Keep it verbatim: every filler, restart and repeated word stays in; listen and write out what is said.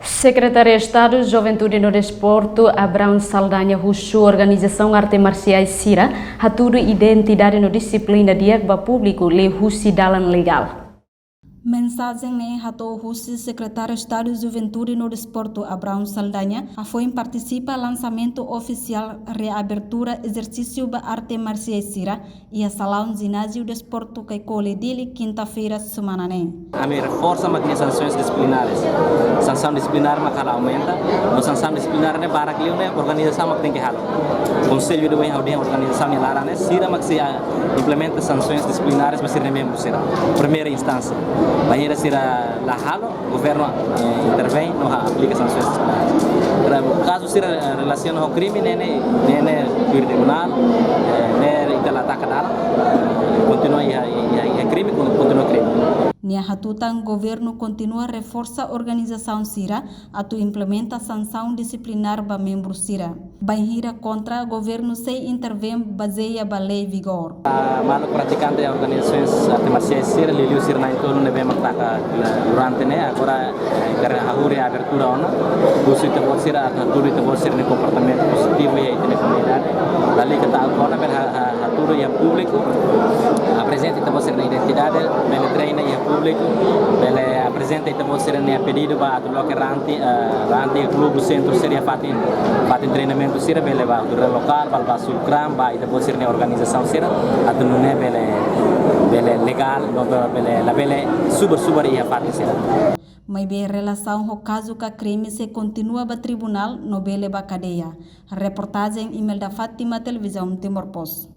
Sekretáriu Estadu Juventude no Desportu, Abraão Saldanha, husu organizasaun arte marsiais sira hatudu identidade no dixiplina di'ak ba públiku liuhusi dalan legál. Mensajen ne'e hato'o husi Sekretáriu Estadu Juventude no Desportu, Abraão Saldanha, hafoin partisipa lansamentu ofisiál reabertura ezersísiu ba arte marsiais sira iha salaun Jináziu Desportu Kaikoli, Dili, kinta-feira semana ne'e. Ami reforsa mak nia sansaun disiplinares. Sansaun disiplinár mak halo aumenta, no sansaun disiplinár ne'e barak liu ne'e organizasaun mak tenke halo. Konsellu de bem hau den organizasaun nia laran ne'e, sira mak sei, ah, implementa sansaun disiplinár ba sira-nia membru sira. Primeira instánsia. Bainhira sira la halo, governu, eh, intervein no aplika sansaun disiplinár. Kazu sira, eh, relasiona ho krime, ne'e, ne'e, ne'e tuir tribunál, eh, ne'e ita la ataka dalan, kontinua iha, iha, iha krime, kon-, kontinua krime. Nia hatutan governu kontinua reforsa organizasaun sira atu implementa sansaun disiplinár ba membru sira. Bainhira kontra, governu sei intervein bazeia ba lei vigor. Ah, maluk pratikante organizasaun arte marsiais sira, liuliu sira na'in-tolu ne'ebé mak taka durante ne'e, agora, eh, hakarak hahú reabertura ona, husu ita-boot sira atu hatudu ita-boot sira-nia komportamentu pozitivu iha ita-nia komunidade. Lalika ta'uk ona, bele ha-, ha-, hatudu iha públiku, aprezenta ita-boot sira-nia identidade, bele treina iha públiku, bele aprezenta ita-boot sira-nia pedidu ba atu loke rante, eh, rante klube sentru sira iha fatin, fatin treinamentu sira, bele ba autoridade lokál, bele ba Sulcram, ba ita-boot sira-nia organizasaun sira, atu nune'e bele, bele legál, no be-, bele, labele subar-subar iha fatin sira. Maibé relasaun ho kazu ka krime sei kontinua ba tribunál no bele ba kadeia. Reportajen Imelda Fátima, Televizaun Timor Post.